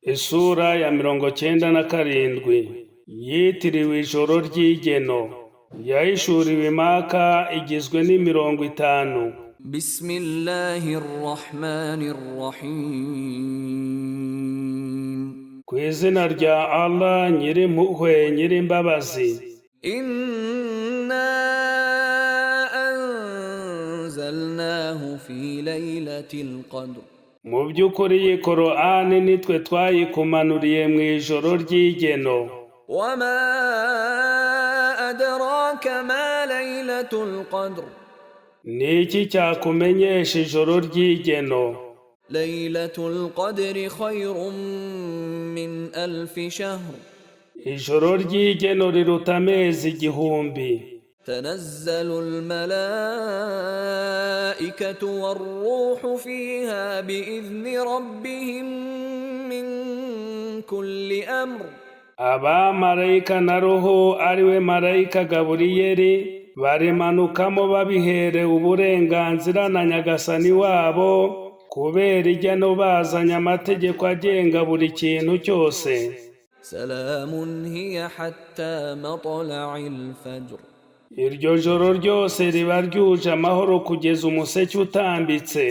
Isura ya 97 yitiriwe ijoro ry'igeno, yahishuriwe Imaka, igizwe n'imirongo 5. بسم الله الرحمن الرحيم. Ku izina rya Allah, Nyirimpuhwe, Nyirimbabazi. إنا أنزلناه في ليلة القدر. Mu by'ukuri iyi Korani nitwe twayikumanuriye mu ijoro ry'igeno. وما أدراك ما ليلة القدر؟ Ni iki cyakumenyesha ijoro ry'igeno? ليلة القدر خير من 1000 شهر. Ijoro ry'igeno riruta amezi 1000. تنزل الملائكة والروح فيها بإذن ربهم من كل أمر. Abamarayika na roho, ariwe marayika Gaburiyeri, barimanukamo babiherewe uburenganzira na Nyagasani wabo kubera igeno, bazanye amategeko agenga buri kintu cyose. سلام هي حتى مطلع الفجر. Iryo joro ryose riba ryuje amahoro kugeza umuseke utambitse.